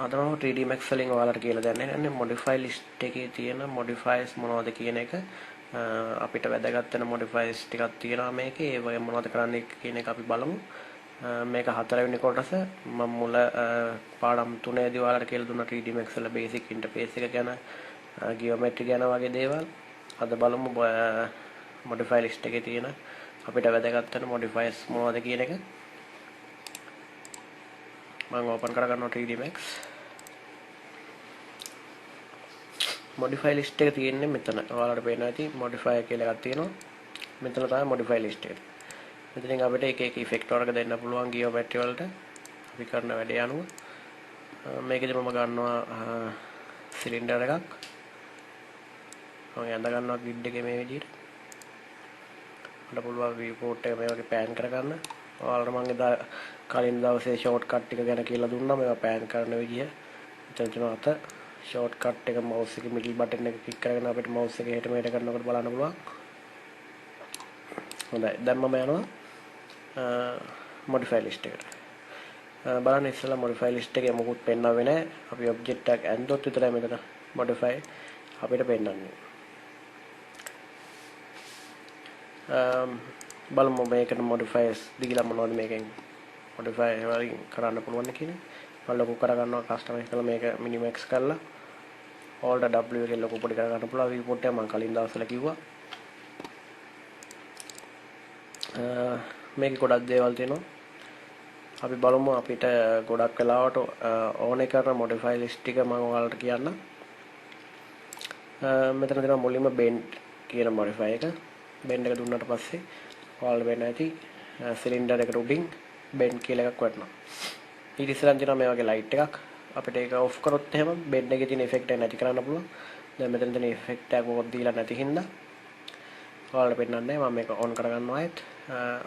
අද මම 3D Max වලින් ඔයාලට කියලා දෙන්න යන්නේ modify list එකේ තියෙන modifiers මොනවද කියන එක. අපිට වැදගත් වෙන modifiers ටිකක් තියෙනවා මේකේ. ඒ වගේ මොනවද කරන්නේ කියන එක අපි බලමු. මේක හතරවෙනි කොටස. මම මුල පාඩම් තුනේදී ඔයාලට කියලා දුන්නා 3D Max වල basic interface එක ගැන, geometry ගැන වගේ දේවල්. අද බලමු modify list එකේ තියෙන අපිට වැදගත් වෙන modifiers මොනවද කියන එක. මම ඕපන් කරගන්නවා 3D Max. Modify list එක තියෙන්නේ මෙතන. ඔයාලට පේනවා ඇති modify කියලා එකක් තියෙනවා. මෙතන තමයි modify list එක. මෙතනින් අපිට එක එක ඉෆෙක්ට් වර්ග දෙන්න පුළුවන් geometry වලට අපි කරන වැඩේ අනුව. මේකෙදි මම ගන්නවා සිලින්ඩර් එකක්. මම ඇඳ ගන්නවා ග්‍රිඩ් එකේ මේ විදිහට. මට පුළුවන් viewport එක මේ වගේ පෑන් කරගන්න. ඔයාලට මම එදා කලින් දවසේ ෂෝට්කට් ටික ගැන කියලා දුන්නා. මේවා පෑන් කරන විදිහ. මෙතන තියෙනවා අත ෂෝට්කට් එක මවුස් එකේ මිඩල් බටන් එක ක්ලික් කරගෙන අපිට මවුස් එක එහෙට මෙහෙට කරනකොට බලන්න පුළුවන්. හොඳයි, දැන් මම යනවා මොඩිෆයි ලිස්ට් එකට. බලන්න ඉස්සෙල්ලා මොඩිෆයි ලිස්ට් එකේ මොකුත් පෙන්වන්නේ නැහැ. අපි ඔබ්ජෙක්ට් එකක් ඇන්දොත් විතරයි මෙතන මොඩිෆයි අපිට පෙන්වන්නේ. බලමු මේකට මොඩිෆයිස් දීලා මොනවද මේකෙන් මොඩිෆයි වලින් කරන්න පුළුවන් කියන එක. මම ලොකු කරගන්නවා කස්ටමයිස් කරලා මේක මිනිමැක්ස් කරලා Alt W එකෙන් ලොකු පොඩි කරගන්න පුළුවන්. විව්පෝට් එක මම කලින් දවස්වල කිව්වා. මේකේ ගොඩක් දේවල් තියෙනවා. අපි බලමු අපිට ගොඩක් වෙලාවට ඕනේ කරන මොඩිෆයි ලිස්ට් ටික මම ඔයාලට කියන්න. මෙතන තියෙනවා මුලින්ම බෙන්ඩ් කියන මොඩිෆයි එක. බෙන්ඩ් එක දුන්නාට පස්සේ ඔයාලට වෙන ඇති සිලින්ඩර් එකට උඩින් බෙන්ඩ් කියලා එකක් වැටෙනවා. ඊට ඉස්සරහින් තියෙනවා මේ වගේ ලයිට් එකක්. අපිට ඒක ඔෆ් කරොත් එහෙම බෙන්ඩ් එකේ තියෙන ඉෆෙක්ට් එක නැති කරන්න පුළුවන්. දැන් මෙතන තියෙන ඉෆෙක්ට් එක මොකක්ද දීලා නැති හින්දා ඔයාලට පෙන්නන්නේ මම මේක ඔන් කරගන්නවා ආයෙත්.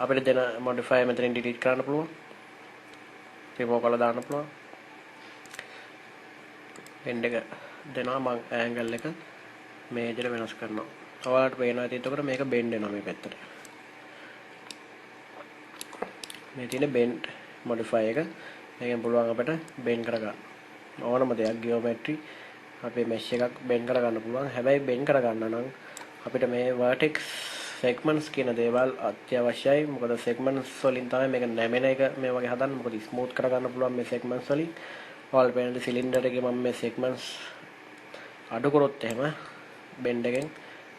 අපිට දෙන මොඩිෆයි මෙතනින් ඩිලීට් කරන්න පුළුවන්. රිමූව් කරලා දාන්න පුළුවන්. බෙන්ඩ් එක දෙනවා මම ඇන්ගල් එක මේ විදිහට වෙනස් කරනවා. ඔයාලට පේනවා ඇති එතකොට මේක බෙන්ඩ් වෙනවා මේ පැත්තට. මේ තියෙන බෙන්ඩ් මොඩිෆයි එක. මේකෙන් පුළුවන් අපිට බෙන්ඩ් කරගන්න. ඕනම දෙයක් ජියෝමෙට්‍රි අපේ මෙෂ් එකක් බෙන්ඩ් කරගන්න පුළුවන්. හැබැයි බෙන්ඩ් කරගන්න නම් අපිට මේ වර්ටෙක්ස් සෙග්මන්ට්ස් කියන දේවල් අත්‍යවශ්‍යයි. මොකද සෙග්මන්ට්ස් වලින් තමයි මේක නැමෙන එක මේ වගේ හදන්නේ. මොකද ස්මූත් කරගන්න පුළුවන් මේ සෙග්මන්ට්ස් වලින්. ඔයාලට පේන සිලින්ඩර් එකේ මම මේ සෙග්මන්ට්ස් අඩු කරොත් එහෙම බෙන්ඩ් එකෙන්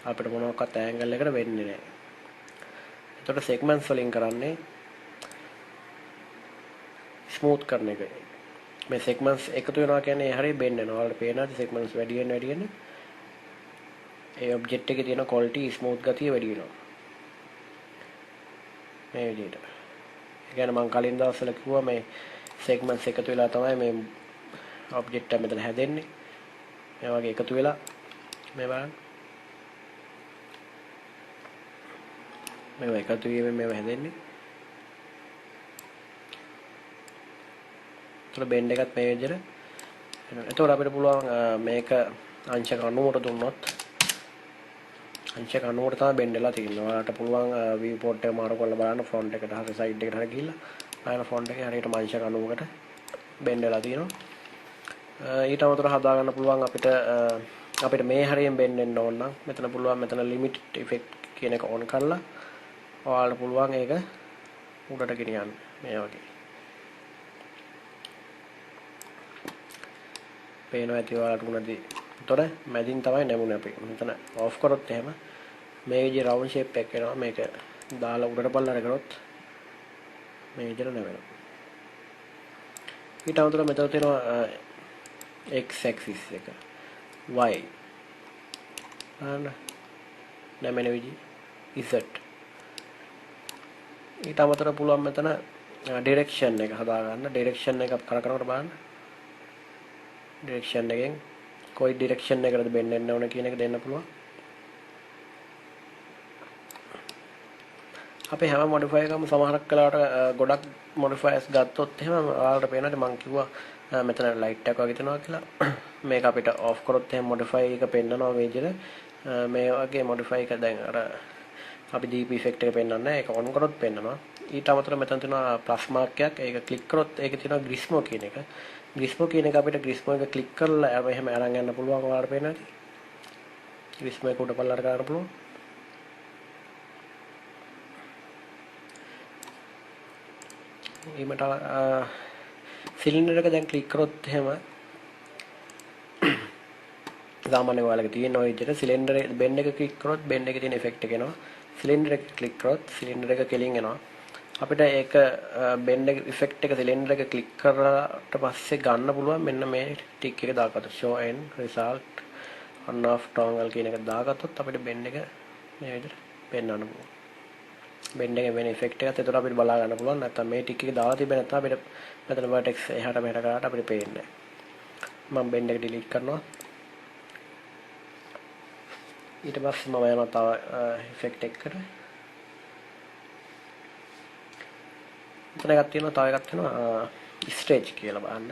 අපිට මොනවාක්වත් ඇන්ගල් එකට වෙන්නේ නැහැ. එතකොට සෙග්මන්ට්ස් වලින් කරන්නේ ස්මූත් කරන එක. මේ සෙග්මන්ට්ස් එකතු වෙනවා කියන්නේ ඒ හරිය බෙන්ඩ් වෙනවා. ඔයාලට පේනවා සෙග්මන්ට්ස් වැඩි වෙන වැඩි වෙන ඒ ඔබ්ජෙක්ට් එකේ තියෙන ක්වොලිටි ස්මූත් ගතිය වැඩි වෙනවා. මේ විදිහට. ඒ කියන්නේ මම කලින් දවස්වල කිව්වා මේ සෙග්මන්ට්ස් එකතු වෙලා තමයි මේ ඔබ්ජෙක්ට් එක මෙතන හැදෙන්නේ. මේ වගේ එකතු වෙලා මේ බලන්න. මේවා එකතු වීමෙන් මේවා හැදෙන්නේ. එතකොට බෙන්ඩ් එකත් මේ විදිහට එනවා. එතකොට අපිට පුළුවන් මේක අංශක 90ට දුන්නොත් අංශක 90ට තමයි බෙන්ඩ් වෙලා තියෙන්නේ. ඔයාලට පුළුවන් විව්පෝට් එක මාරු කරලා බලන්න ෆ්‍රොන්ට් එකට හරි සයිඩ් එකට හරි ගිහිල්ලා බලන්න ෆ්‍රොන්ට් එකේ හරියටම අංශක 90කට බෙන්ඩ් වෙලා තියෙනවා. ඊට අමතරව හදා ගන්න පුළුවන් අපිට මේ හරියෙන් බෙන්ඩ් වෙන්න ඕන නම් මෙතන පුළුවන් මෙතන ලිමිට් ඉෆෙක්ට් කියන එක ඔන් කරලා ඔයාලට පුළුවන් ඒක උඩට ගෙනියන්න මේ වගේ. පේනවා ඇති ඔයාලට උනදී. එතකොට මැදින් තමයි නැමුනේ අපි. මෙතන ඔෆ් කරොත් එහෙම මේ විදිහේ රවුන්ඩ් ෂේප් එකක් එනවා. මේක දාලා උඩට පල්ලට කරොත් මේ විදිහට නැවෙනවා. ඊට අමතරව මෙතන තියෙනවා x axis එක, y බලන්න නැමෙන විදිහ, z. ඊට අමතරව පුළුවන් මෙතන ඩිරෙක්ෂන් එක හදාගන්න. ඩිරෙක්ෂන් එක කරකනකොට බලන්න ඩිරෙක්ෂන් එකෙන් කොයි ඩිරෙක්ෂන් එකකටද බෙන්ඩ් වෙන්න ඕන කියන එක දෙන්න පුළුවන්. අපේ හැම මොඩිෆයි එකම සමහරක් වෙලාවට ගොඩක් මොඩිෆයර්ස් ගත්තොත් එහෙම ඔයාලට පේනවා මං කිව්වා මෙතන ලයිට් එකක් වගේ තියෙනවා කියලා. මේක අපිට ඔෆ් කරොත් එහෙම මොඩිෆයි එක පෙන්නනවා මේ විදිහට. මේ වගේ මොඩිෆයි එක දැන් අර අපි දීප ඉෆෙක්ට් එක පෙන්නන්නේ නැහැ. ඒක ඔන් කරොත් පෙන්නනවා. ඊට අමතරව මෙතන තියෙනවා ප්ලස් මාක් එකක්. ඒක ක්ලික් කරොත් ඒකේ තියෙනවා ග්‍රිස්මෝ කියන එක. ග්‍රිස්මෝ කියන එක අපිට ග්‍රිස්මෝ එක ක්ලික් කරලා එහෙම අරන් යන්න පුළුවන්. ඔයාලට පේනවා ඇති. ග්‍රිස්මෝ එක උඩ පල්ලට කරන්න පුළුවන්. ඊමට සිලින්ඩර් එක දැන් ක්ලික් කරොත් එහෙම සාමාන්‍යයෙන් ඔයාලගේ තියෙන ඔය විදිහට සිලින්ඩර් බෙන්ඩ් එක ක්ලික් කරොත් බෙන්ඩ් එකේ තියෙන ඉෆෙක්ට් එක එනවා. සිලින්ඩර් එක ක්ලික් කරොත් සිලින්ඩර් එක කෙලින් එනවා. අපිට ඒක බෙන්ඩ් එක ඉෆෙක්ට් එක සිලින්ඩර් එක ක්ලික් කරාට පස්සේ ගන්න පුළුවන් මෙන්න මේ ටික් එක දාගත්තොත් show end result on off toggle කියන එක දාගත්තොත් අපිට බෙන්ඩ් එක මේ විදිහට පෙන්වන්න පුළුවන්. බෙන්ඩ් එකේ වෙන ඉෆෙක්ට් එකත් ඒතර අපිට බලා ගන්න පුළුවන්. නැත්තම් මේ ටික් එක දාලා තිබ්බේ නැත්තම් අපිට මෙතන vertex එහාට මෙහාට කරාට අපිට පේන්නේ නැහැ. මම බෙන්ඩ් එක ඩිලීට් කරනවා. ඊට පස්සේ මම යනවා තව ඉෆෙක්ට් එකකට. මෙතන එකක් තියෙනවා, තව එකක් තියෙනවා ස්ට්‍රෙච් කියලා බලන්න.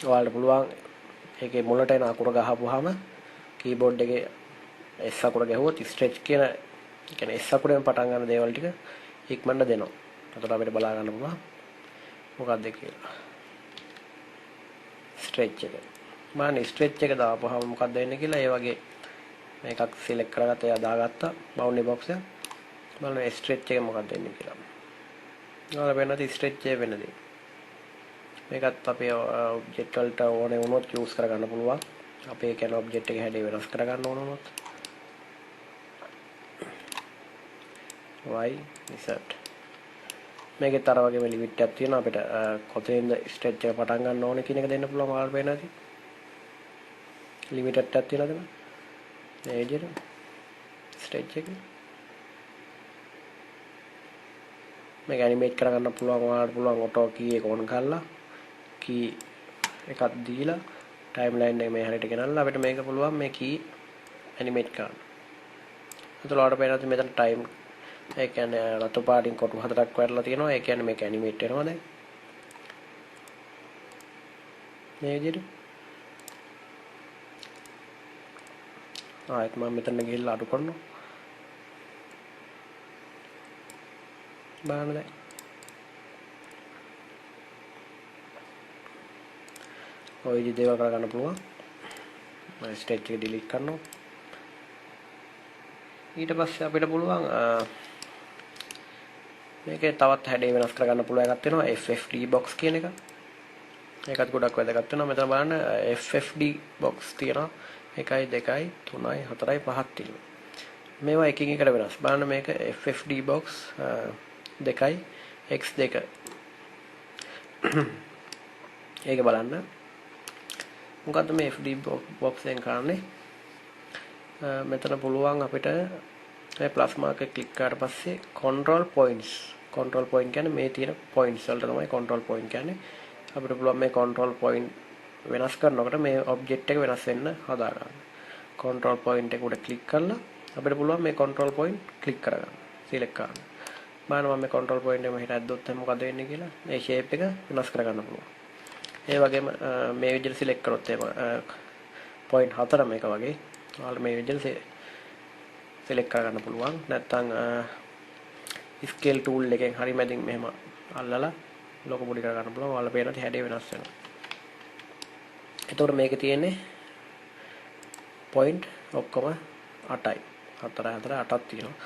ඔයාලට පුළුවන් ඒකේ මුලට එන අකුර ගහපුවාම කීබෝඩ් එකේ S අකුර ගැහුවොත් ස්ට්‍රෙච් කියන, ඒ කියන්නේ S අකුරෙන් පටන් ගන්න දේවල් ටික ඉක්මනට දෙනවා. එතකොට අපිට බලා ගන්න පුළුවන් මොකක්ද කියලා. ස්ට්‍රෙච් එක. බලන්න ස්ට්‍රෙච් එක දාපුවාම මොකක්ද වෙන්නේ කියලා. ඒ වගේ මේකක් සිලෙක්ට් කරගත්තා, එයා දාගත්තා බවුන්ඩරි බොක්ස් එක. බලන්න ස්ට්‍රෙච් එක මොකක්ද වෙන්නේ කියලා. ඔයාලා වෙනද ස්ට්‍රෙච් එක වෙන දේ. මේකත් අපේ ඔබ්ජෙක්ට් වලට ඕනේ වුණොත් යූස් කරගන්න පුළුවන්. අපේ කියන්නේ ඔබ්ජෙක්ට් එකේ හැඩය වෙනස් කරගන්න ඕන වුණොත්. Y Z. මේකෙත් අර වගේම ලිමිට් එකක් තියෙනවා. අපිට කොතනින්ද ස්ට්‍රෙච් එක පටන් ගන්න ඕනේ කියන එක දෙන්න පුළුවන්. ඔයාලට පේනවා ඇති. ලිමිටඩ් එකක් තියෙනවද මේ විදිහට ස්ට්‍රෙච් එක. මේක ඇනිමේට් කරගන්න පුළුවන්. ඔයාලට පුළුවන් ඔටෝ කී එක ඔන් කරලා කී එකක් දීලා ටයිම්ලයින් එක මේ හරියට ගෙනල්ලා අපිට මේක පුළුවන් මේ කී ඇනිමේට් කරන්න. එතකොට ඔයාලට පේනවා ඇති මෙතන ටයිම්, ඒ කියන්නේ රතු පාටින් කොටු හතරක් වැටලා තියෙනවා. ඒ කියන්නේ මේක ඇනිමේට් වෙනවා දැන්. මේ විදිහට. ආයෙත් මම මෙතන ගිහිල්ලා අඩු කරනවා. බලන්න දැන්. ඔය විදිහට දේවල් කරගන්න පුළුවන්. මම ස්ට්‍රෙච් එක ඩිලීට් කරනවා. ඊට පස්සේ අපිට පුළුවන් මේකේ තවත් හැඩය වෙනස් කරගන්න පුළුවන් එකක් තියෙනවා FFD box කියන එක. ඒකත් ගොඩක් වැදගත් වෙනවා. මෙතන බලන්න FFD box තියෙනවා. 1 2 3 4 5ක් තියෙනවා. මේවා එකින් එකට වෙනස්. බලන්න මේක FFD box 2 X2. ඒක බලන්න. මොකද්ද මේ FD box එකෙන් කරන්නේ? මෙතන පුළුවන් අපිට මේ ප්ලස් මාක් එක ක්ලික් කරාට පස්සේ control points. control point කියන්නේ මේ තියෙන points වලට තමයි control point කියන්නේ. අපිට පුළුවන් මේ control point වෙනස් කරනකොට මේ object එක වෙනස් වෙන්න හදාගන්න. control point එක උඩ ක්ලික් කරලා අපිට පුළුවන් මේ control point click කරගන්න. select කරන්න. බලන්න මම මේ control point එක මෙහෙට ඇද්දොත් එහෙනම් මොකද වෙන්නේ කියලා. මේ shape එක වෙනස් කරගන්න පුළුවන්. ඒ වගේම මේ විදිහට select කරොත් එහෙම point 4 මේක වගේ ඔයාලට මේ විදිහට select කරගන්න පුළුවන්. නැත්නම් scale tool එකෙන් හරි මැදින් මෙහෙම අල්ලලා ලොකු පොඩි කරගන්න පුළුවන්. ඔයාලා පේනවා හැඩය වෙනස් වෙනවා. එතකොට මේකේ තියෙන්නේ point ඔක්කොම 8යි. 4 4 8ක් තියෙනවා.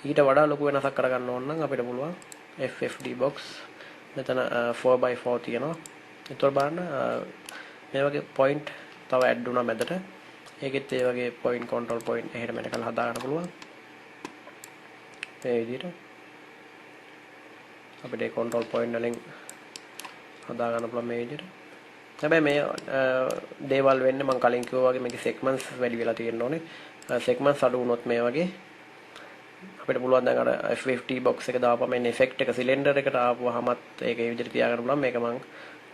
ඊට වඩා ලොකු වෙනසක් කරගන්න ඕන නම් අපිට පුළුවන් FFD box මෙතන 4x4 තියෙනවා. එතකොට බලන්න මේ වගේ point තව ඇඩ් වුණා මැදට. ඒකෙත් ඒ වගේ point control point එහෙට මෙහෙට කරලා හදා ගන්න පුළුවන්. මේ විදිහට අපිට ඒ control point වලින් හදා ගන්න පුළුවන් මේ විදිහට. හැබැයි මේ දේවල් වෙන්නේ මම කලින් කිව්වා වගේ මේකේ segments වැඩි වෙලා තියෙන්න ඕනේ. Segments අඩු වුණොත් මේ වගේ අපිට පුළුවන් දැන් අර FFD box එක දාපුවම එන්නේ effect එක සිලින්ඩර් එකට ආපුවාමත් ඒක ඒ විදිහට තියාගන්න පුළුවන්. මේක මං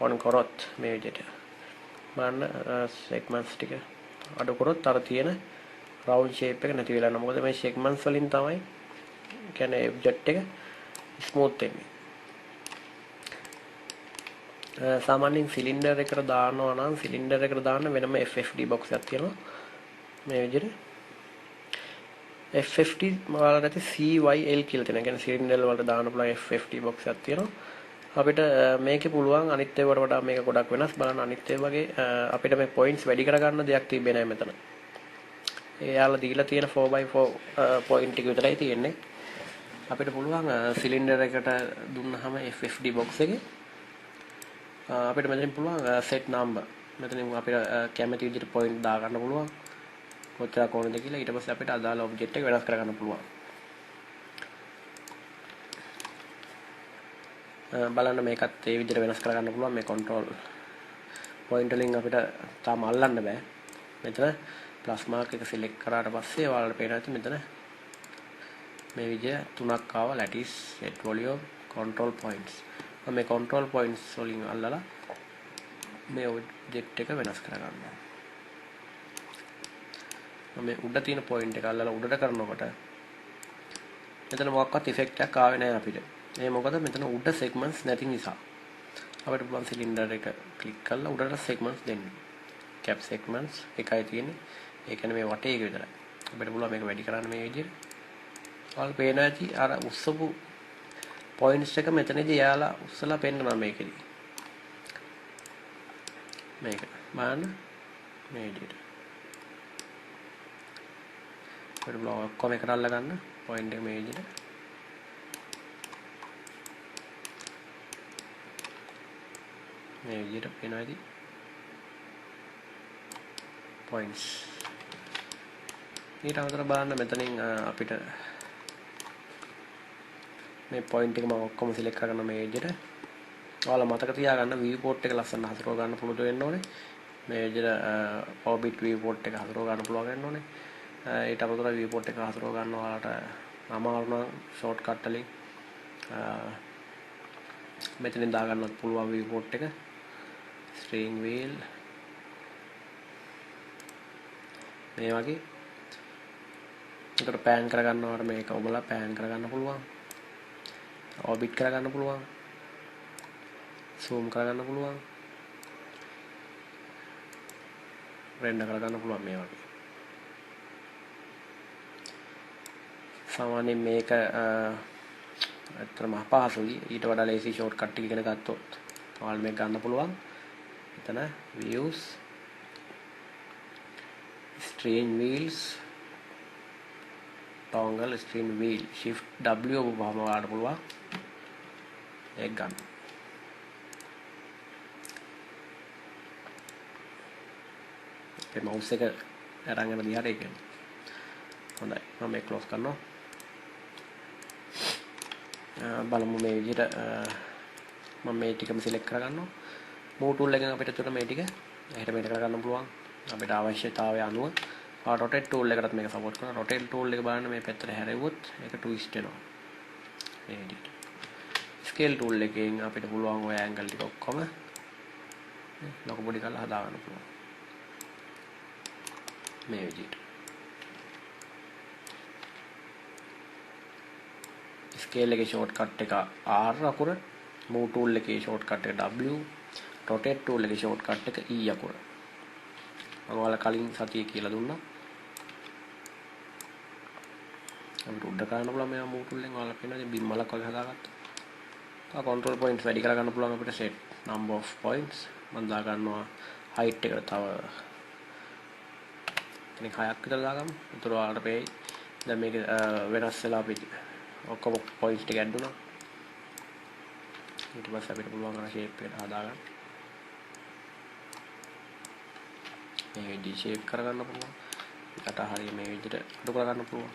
ඔන් කරොත් මේ විදිහට බලන්න segments ටික අඩු කරොත් අර තියෙන round shape එක නැති වෙලා යනවා. මොකද මේ segments වලින් තමයි කියන්නේ object එක smooth වෙන්නේ. සාමාන්‍යයෙන් සිලින්ඩර් එකට දානවා නම් සිලින්ඩර් එකට දාන්න වෙනම FFD box එකක් තියෙනවා මේ විදිහට. FFD ඔයාලට ඇති CYL කියලා තියෙනවා. ඒ කියන්නේ සිලින්ඩර් වලට දාන්න පුළුවන් FFD box එකක් තියෙනවා. අපිට මේකේ පුළුවන් අනිත් ඒවාට වඩා මේක ගොඩක් වෙනස්. බලන්න අනිත් ඒ වගේ අපිට මේ පොයින්ට්ස් වැඩි කරගන්න දෙයක් තිබ්බේ නෑ මෙතන. එයාලා දීලා තියෙන 4x4 point එක විතරයි තියෙන්නේ. අපිට පුළුවන් සිලින්ඩර් එකට දුන්නාම FFD box එකේ අපිට මෙතනින් පුළුවන් set number. මෙතනින් අපිට කැමති විදිහට පොයින්ට් දාගන්න පුළුවන්. කොච්චරක් ඕනද කියලා. ඊට පස්සේ අපිට අදාළ ඔබ්ජෙක්ට් එක වෙනස් කරගන්න පුළුවන්. බලන්න මේකත් ඒ විදිහට වෙනස් කරගන්න පුළුවන්. මේ කන්ට්‍රෝල් පොයින්ට් වලින් අපිට තාම අල්ලන්න බෑ. මෙතන ප්ලස් මාක් එක සිලෙක්ට් කරාට පස්සේ ඔයාලට පේනවා ඇති මෙතන මේ විදිය තුනක් ආවා. Lattice, set volume, control points. මම මේ කන්ට්‍රෝල් පොයින්ට්ස් වලින් අල්ලලා මේ ඔබ්ජෙක්ට් එක වෙනස් කරගන්නවා. මම මේ උඩ තියෙන පොයින්ට් එක අල්ලලා උඩට කරනකොට මෙතන මොකක්වත් ඉෆෙක්ට් එකක් ආවේ නැහැ අපිට. ඒ මොකද මෙතන උඩ සෙග්මන්ට්ස් නැති නිසා. අපිට පුළුවන් සිලින්ඩර් එක ක්ලික් කරලා උඩට සෙග්මන්ට්ස් දෙන්න. කැප් සෙග්මන්ට්ස් එකයි තියෙන්නේ. ඒ කියන්නේ මේ වටේ එක විතරයි. අපිට පුළුවන් මේක වැඩි කරන්න මේ විදිහට. ඔයාලා පේනවා ඇති අර උස්සපු පොයින්ට්ස් එක මෙතනදී එයාලා උස්සලා පෙන්නනවා මේකෙදි. මේක බලන්න මේ විදිහට. අපිට පුළුවන් ඔක්කොම එකට අල්ල ගන්න පොයින්ට් එක මේ විදිහට. මේ විදිහට පේනවා ඇති පොයින්ට්ස්. ඊට අමතරව බලන්න මෙතනින් අපිට මේ පොයින්ට් එක මම ඔක්කොම සිලෙක්ට් කරගන්න මේ විදිහට. ඔයාලා මතක තියාගන්න viewport එක ලස්සන හසුරව ගන්න පුළුවන් වෙන්න ඕනේ. මේ විදිහට orbit viewport එක හසුරව ගන්න පුළුවන් වෙන්න ඕනේ. ඊට අමතරව viewport එක හසුරව ගන්න ඔයාලට අමාරු නම් ෂෝට්කට් වලින් මෙතනින් දාගන්නත් පුළුවන් viewport එක. Steering wheel මේ වගේ. ඒකට පෑන් කරගන්නවට මේක ඔබලා පෑන් කරගන්න පුළුවන්. ඔබිට් කරගන්න පුළුවන්. සූම් කරගන්න පුළුවන්. රෙන්ඩර් කරගන්න පුළුවන් මේ වගේ. සාමාන්‍යයෙන් මේක ඇත්තටම අපහසුයි. ඊට වඩා ලේසි ෂෝට්කට් එක ඉගෙන ගත්තොත් ඔයාලා මේක ගන්න පුළුවන්. එතන views, steering wheels, toggle steering wheel, shift W ඔබවම ඔයාලට පුළුවන් ඒක ගන්න. අපේ මවුස් එක අරන් යන දිහාට ඒක එනවා. හොඳයි, මම මේක ක්ලෝස් කරනවා. බලමු මේ විදිහට මම මේ ටිකම සිලෙක්ට් කරගන්නවා. මූව් ටූල් එකෙන් අපිට උතන මේ ටික එහෙට මෙහෙට කරගන්න පුළුවන්. අපිට අවශ්‍යතාවය අනුව රොටේට් ටූල් එකටත් මේක සපෝට් කරනවා. රොටේට් ටූල් එක බලන්න මේ පැත්තට හැරෙව්වොත් ඒක ට්විස්ට් වෙනවා. මේ විදිහට. ස්කේල් ටූල් එකෙන් අපිට පුළුවන් ඔය ඇන්ගල් ටික ඔක්කොම ලොකු පොඩි කරලා හදාගන්න පුළුවන්. මේ විදිහට. ස්කේල් එකේ ෂෝට්කට් එක R අකුර, මූව් ටූල් එකේ ෂෝට්කට් එක W, rotate tool එකේ ෂෝට්කට් එක E අකුර. මම ඔයාලා කලින් සතියේ කියලා දුන්නා. අපිට උඩ කරන්න පුළුවන් මේවා මූව් ටූල් එකෙන්. ඔයාලා පේනවා ඉතින් බිම් මලක් වගේ හදාගත්තා. තව කන්ට්‍රෝල් පොයින්ට්ස් වැඩි කරගන්න පුළුවන් අපිට set number of points. මම දාගන්නවා height එකට තව කෙනෙක් 6ක් විතර දාගමු. ඒතර ඔයාලට පේයි. දැන් මේක වෙනස් වෙලා අපි ඔක්කොම පොයින්ට්ස් ටික ඇඩ් වුණා. ඊට පස්සේ අපිට පුළුවන් අර ෂේප් එකට හදාගන්න. මේ විදිහට ෂේප් කරගන්න පුළුවන්. යට හරිය මේ විදිහට අඩු කරගන්න පුළුවන්.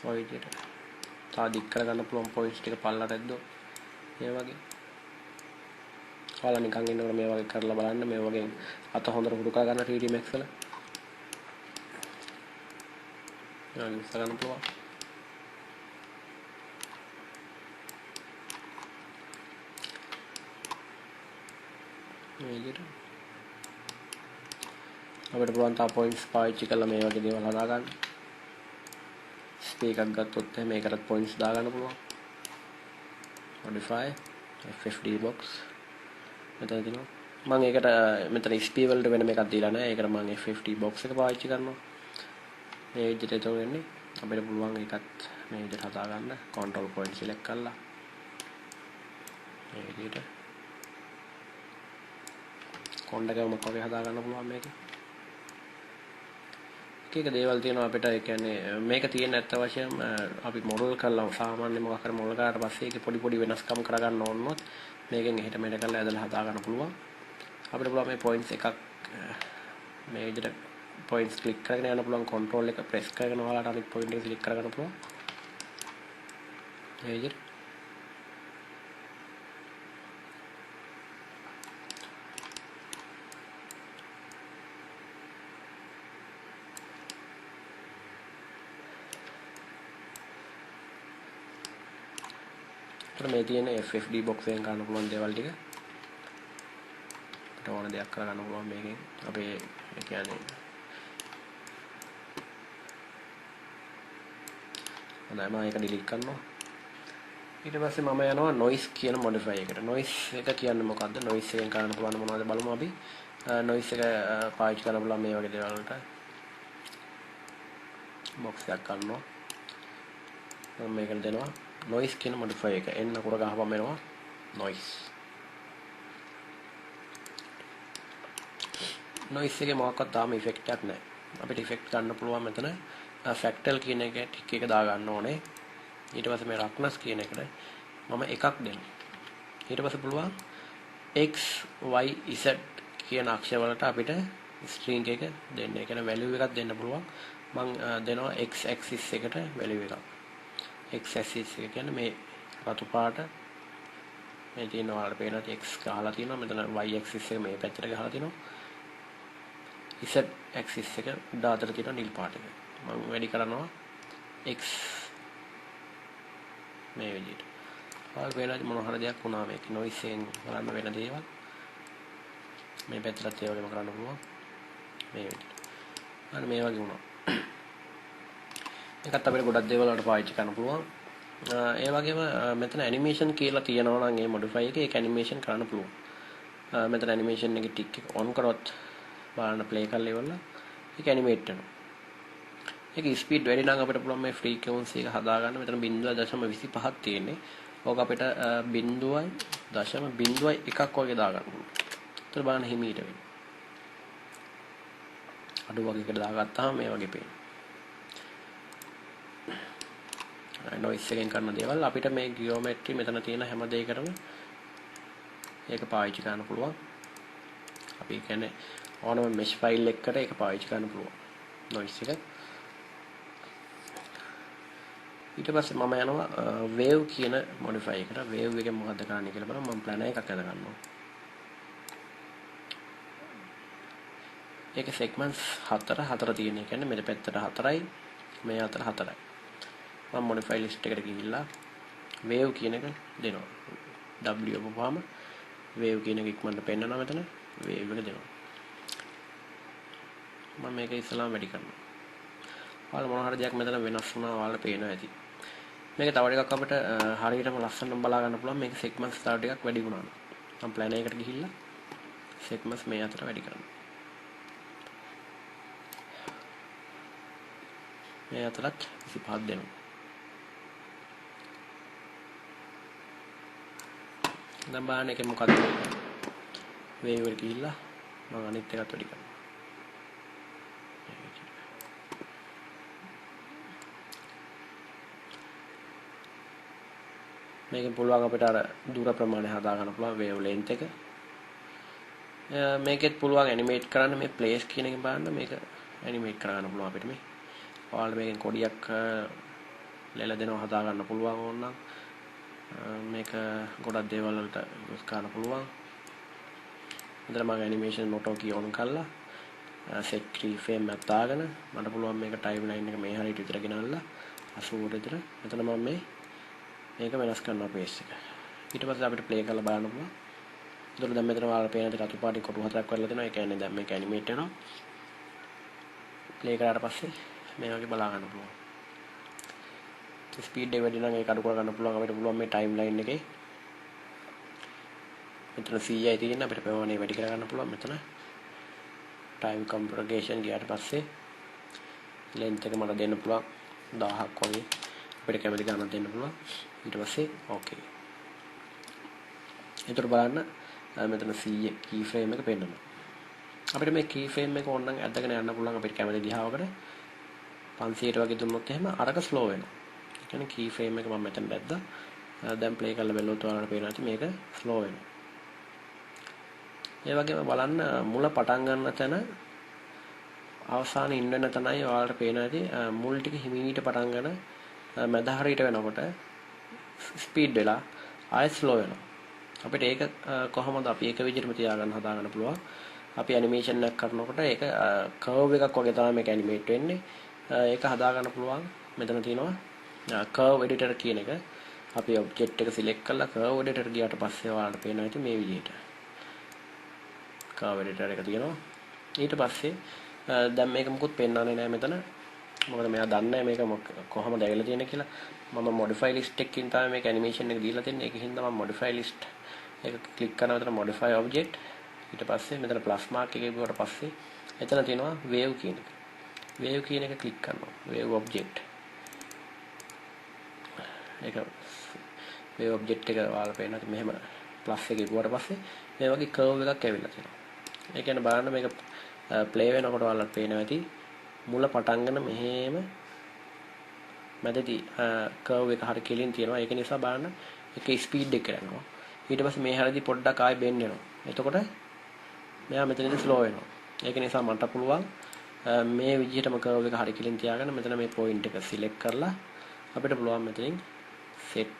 ඔය විදිහට තව දික් කරගන්න පුළුවන් පොයින්ට්ස් ටික පල්ලට ඇද්දොත් මේ වගේ. ඔයාලා නිකන් ඉන්නකොට මේ වගේ කරලා බලන්න. මේ වගේ අත හොඳට හුරු කරගන්න 3D Max වල. මේ වගේ උස්ස ගන්න පුළුවන්. මේ විදිහට අපිට පුළුවන් තව පොයින්ට්ස් පාවිච්චි කරලා මේ වගේ දේවල් හදාගන්න. ස්පී එකක් ගත්තොත් එහෙම ඒකටත් පොයින්ට්ස් දාගන්න පුළුවන්. Modify FFD box මෙතන තියෙනවා. මම ඒකට මෙතන ස්පී වලට වෙනම එකක් දීලා නැහැ. ඒකට මම FFD box එක පාවිච්චි කරනවා. මේ විදිහට එතකොට වෙන්නේ අපිට පුළුවන් ඒකත් මේ විදිහට හදා ගන්න කන්ට්‍රෝල් පොයින්ට් සිලෙක්ට් කරලා මේ විදිහට කොණ්ඩ ගැවුමක් වගේ හදා ගන්න පුළුවන් මේකේ. එක එක දේවල් තියෙනවා අපිට. ඒ කියන්නේ මේක තියෙන ඇත්ත වශයෙන්ම අපි මොඩල් කරලා සාමාන්‍ය මොකක් හරි මොඩල් කරාට පස්සේ ඒකේ පොඩි පොඩි වෙනස්කම් කරගන්න ඕන වුණොත් මේකෙන් එහෙට මෙහෙට කරලා ඇදලා හදා ගන්න පුළුවන්. අපිට පුළුවන් මේ පොයින්ට්ස් එකක් මේ විදිහට පොයින්ට්ස් ක්ලික් කරගෙන යන්න පුළුවන්. කන්ට්‍රෝල් එක ප්‍රෙස් කරගෙන ඔයාලට අනිත් පොයින්ට් එක සිලෙක්ට් කරගන්න පුළුවන්. මේ විදිහට මේ තියෙන FFD box එකෙන් ගන්න පුළුවන් දේවල් ටික අපිට ඕන දෙයක් කරගන්න පුළුවන් මේකෙන්. අපේ ඒ කියන්නේ හොඳයි මම ඒක ඩිලීට් කරනවා. ඊට පස්සේ මම යනවා නොයිස් කියන මොඩිෆයි එකට. නොයිස් එක කියන්නේ මොකද්ද? නොයිස් එකෙන් කරන්න පුළුවන් මොනවද බලමු අපි. නොයිස් එක පාවිච්චි කරන්න පුළුවන් මේ වගේ දේවල් වලට. බොක්ස් එකක් ගන්නවා. මම මේකට දෙනවා නොයිස් කියන මොඩිෆයි එක. එන්න අකුර ගහපම එනවා නොයිස්. නොයිස් එකේ මොකක්වත් තාම ඉෆෙක්ට් එකක් නැහැ. අපිට ඉෆෙක්ට් ගන්න පුළුවන් මෙතන ෆැක්ටල් කියන එක ටික් එක දා ගන්න ඕනේ. ඊට පස්සේ මේ රෆ්නස් කියන එකට මම එකක් දෙනවා. ඊට පස්සේ පුළුවන් x y z කියන අක්ෂර වලට අපිට ස්ට්‍රින්ග් එක දෙන්න. ඒ කියන්නේ වැලියු එකක් දෙන්න පුළුවන්. මම දෙනවා x axis එකට වැලියු එකක්. x axis එක කියන්නේ මේ රතු පාට මේ තියෙන ඔයාලට පේනවා x ගහලා තියෙනවා. මෙතන y axis එක මේ පැත්තට ගහලා තියෙනවා. z axis එක උඩ අතට තියෙන නිල් පාට එක. මම වැඩි කරනවා x මේ විදිහට. ඔයාලට පේනවා මොන හරි දෙයක් වුණා මේක නොයිස් එකෙන් බලන්න වෙන දේවල්. මේ පැත්තටත් ඒ වගේම කරන්න පුළුවන් මේ විදිහට. අන්න මේ වගේ වුණා. ඒකත් අපිට ගොඩක් දේවල් වලට පාවිච්චි කරන්න පුළුවන්. ඒ වගේම මෙතන ඇනිමේෂන් කියලා තියෙනවා නම් ඒ මොඩිෆයි එකේ ඒක ඇනිමේෂන් කරන්න පුළුවන්. මෙතන ඇනිමේෂන් එකේ ටික් එක ඔන් කරොත් බලන්න ප්ලේ කරලා ඉවරලා ඒක ඇනිමේට් වෙනවා. ඒක ස්පීඩ් වැඩි නම් අපිට පුළුවන් මේ ෆ්‍රීකවන්සි එක හදාගන්න. මෙතන 0.25ක් තියෙන්නේ. ඕක අපිට 0.01ක් වගේ දාගන්න පුළුවන්. ඒතර බලන්න හිමීට වෙනවා. අඩු වගේ එකට දාගත්තාම මේ වගේ පේනවා. නොයිස් එකෙන් කරන දේවල් අපිට මේ ජියෝමෙට්‍රි මෙතන තියෙන හැම දෙයකටම ඒක පාවිච්චි කරන්න පුළුවන්. අපි කියන්නේ ඕනම මෙෂ් ෆයිල් එකකට ඒක පාවිච්චි කරන්න පුළුවන් නොයිස් එක. ඊට පස්සේ මම යනවා වේව් කියන මොඩිෆයි එකට. වේව් එකෙන් මොකද්ද කරන්නේ කියලා බලමු. මම ප්ලැනර් එකක් හදා ගන්නවා. ඒක සෙග්මන්ට්ස් 4 4 තියෙන. ඒ කියන්නේ මෙතන පැත්තට 4යි මේ අතර 4යි. මම මොඩිෆයි ලිස්ට් එකට ගිහිල්ලා වේව් කියන එක දෙනවා. W ඔබපුවාම වේව් කියන එක ඉක්මනට පෙන්නනවා මෙතන. වේව් එක දෙනවා. මම මේක ඉස්සලාම වැඩි කරනවා. ඔයාලා මොන හරි දෙයක් මෙතන වෙනස් වුණා ඔයාලට පේනවා ඇති. මේක තව ටිකක් අපිට හරියටම ලස්සනට බලා ගන්න පුළුවන්. මේක සෙග්මන්ට්ස් තව ටිකක් වැඩි වුණා නම්. මම ප්ලැනර් එකට ගිහිල්ලා සෙග්මන්ට්ස් මේ අතර වැඩි කරනවා. මේ අතරත් 25ක් දෙනවා. දැන් බලන්න එකේ මොකද්ද වේව් එකට ගිහිල්ලා මම අනිත් එකත් වැඩි කරනවා. මේකෙන් පුළුවන් අපිට අර දුර ප්‍රමාණය හදා ගන්න පුළුවන් වේව් ලෙන්ත් එක. මේකෙත් පුළුවන් ඇනිමේට් කරන්න. මේ ප්ලේස් කියන එකෙන් බලන්න මේක ඇනිමේට් කරගන්න පුළුවන් අපිට මේ. ඔයාලට මේකෙන් කොඩියක් ලෙල දෙනවා හදා ගන්න පුළුවන් ඕනනම්. මේක ගොඩක් දේවල් වලට යූස් කරන්න පුළුවන්. මෙතන මම ඇනිමේෂන් ඔටෝ කී ඔන් කරලා සෙට් කී ෆ්‍රේම් එකක් දාගෙන මට පුළුවන් මේක ටයිම්ලයින් එක මේ හරියට විතර ගෙනල්ලා 80ට විතර මෙතන මම මේක වෙනස් කරනවා පේස් එක. ඊට පස්සේ අපිට ප්ලේ කරලා බලන්න පුළුවන්. ඒතකොට දැන් මෙතන ඔයාලට පේන විදිහට රතු පාටින් කොටු හතරක් කරලා දෙනවා. ඒ කියන්නේ දැන් මේක ඇනිමේට් වෙනවා. ප්ලේ කරාට පස්සේ මේ වගේ බලා ගන්න පුළුවන්. ස්පීඩ් එක වැඩි නම් ඒක අඩු කර ගන්න පුළුවන්. අපිට පුළුවන් මේ ටයිම්ලයින් එකේ මෙතන 100යි තියෙන අපිට ප්‍රමාණය වැඩි කර ගන්න පුළුවන්. මෙතන ටයිම් කම්ප්‍රගේෂන් ගියාට පස්සේ ලෙන්ත් එක මට දෙන්න පුළුවන් 1000ක් වගේ. අපිට කැමති ගානක් දෙන්න පුළුවන්. ඊට පස්සේ ඕකේ. එතකොට බලන්න මෙතන 100 කී ෆ්‍රේම් එක පෙන්නනවා. අපිට මේ කී ෆ්‍රේම් එක ඕනනම් ඇදගෙන යන්න පුළුවන් අපිට කැමති දිහාවකට. 500ට වගේ දුන්නොත් එහෙම අරක ස්ලෝ වෙනවා. ඒ කියන්නේ කී ෆ්‍රේම් එක මම මෙතන බැද්දා. දැන් ප්ලේ කරලා බැලුවොත් ඔයාලට පේනවා ඇති මේක ස්ලෝ වෙනවා. ඒ වගේම බලන්න මුල පටන් ගන්න තැන අවසානයේ ඉන්න වෙන තැනයි ඔයාලට පේනවා ඇති මුල් ටික හිමීට පටන් ගන්න මැද හරියට වෙනකොට ස්පීඩ් වෙලා ආයෙත් ස්ලෝ වෙනවා. අපිට ඒක කොහොමද අපි ඒක විදිහටම තියාගන්න හදාගන්න පුළුවන්. අපි ඇනිමේෂන් එකක් කරනකොට ඒක කර්ව් එකක් වගේ තමයි මේක ඇනිමේට් වෙන්නේ. ඒක හදාගන්න පුළුවන්. මෙතන තියෙනවා කර්ව් එඩිටර් කියන එක. අපි ඔබ්ජෙක්ට් එක සිලෙක්ට් කරලා කර්ව් එඩිටර් ගියාට පස්සේ ඔයාලට පේනවා ඇති මේ විදිහට. කර්ව් එඩිටර් එක තියෙනවා. ඊට පස්සේ දැන් මේක මොකුත් පෙන්වන්නේ නැහැ මෙතන. මොකද මෙයා දන්නේ නැහැ මේක කොහොමද ඇවිල්ලා තියෙන්නේ කියලා. මම මොඩිෆයි ලිස්ට් එකකින් තමයි මේක ඇනිමේෂන් එක දීලා තින්නේ. ඒක හින්දා මම මොඩිෆයි ලිස්ට් එක ක්ලික් කරනවා මෙතන මොඩිෆයි ඔබ්ජෙක්ට්. ඊට පස්සේ මෙතන ප්ලස් මාක් එක ගිහුවට පස්සේ එතන තියෙනවා වේව් කියන එක. වේව් කියන එක ක්ලික් කරනවා. Wave object. ඒක වේව් ඔබ්ජෙක්ට් එක ඔයාලා පේනවා මෙහෙම ප්ලස් එක ගිහුවට පස්සේ මේ වගේ කර්ව් එකක් ඇවිල්ලා තියෙනවා. ඒ කියන්නේ බලන්න මේක ප්ලේ වෙනකොට ඔයාලට පේනවා ඇති මුල පටන් ගන්න මෙහෙම මැදදී කර්ව් එක හරි කෙලින් තියෙනවා. ඒක නිසා බලන්න ඒකේ ස්පීඩ් එක යනවා. ඊට පස්සේ මේ හැරදී පොඩ්ඩක් ආයෙ බෙන්ඩ් වෙනවා. එතකොට මෙයා මෙතනදී ස්ලෝ වෙනවා. ඒක නිසා මට පුළුවන් මේ විදිහටම කර්ව් එක හරි කෙලින් තියාගෙන මෙතන මේ පොයින්ට් එක සිලෙක්ට් කරලා අපිට පුළුවන් මෙතනින් සෙට්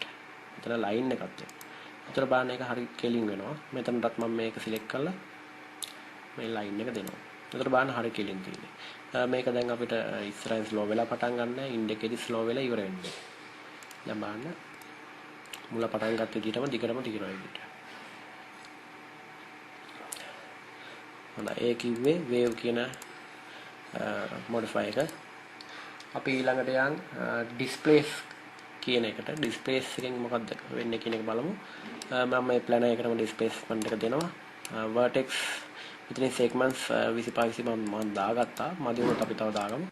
මෙතන ලයින් එකක් දෙන්න. එතකොට බලන්න ඒක හරි කෙලින් වෙනවා. මෙතනටත් මම මේක සිලෙක්ට් කරලා මේ ලයින් එක දෙනවා. එතකොට බලන්න හරි කෙලින් තියෙන්නේ. මේක දැන් අපිට ඉස්සරහින් ස්ලෝ වෙලා පටන් ගන්න නෑ. ඉන්ඩ් එකේදී ස්ලෝ වෙලා ඉවර වෙන්නේ. දැන් බලන්න මුල පටන් ගත්ත විදිහටම දිගටම තියෙනවා ඒ විදිහට. හොඳයි, ඒ කිව්වේ වේව් කියන මොඩිෆයි එක. අපි ඊළඟට යන් ඩිස්ප්ලේස් කියන එකට. ඩිස්ප්ලේස් එකෙන් මොකද්ද වෙන්නේ කියන එක බලමු. මම මේ ප්ලැනර් එකටම ඩිස්ප්ලේස්මන්ට් එක දෙනවා. වර්ටෙක්ස් මෙතනින් සෙග්මන්ට්ස් 25 25 මම දාගත්තා. මදි වුණොත් අපි තව දාගමු.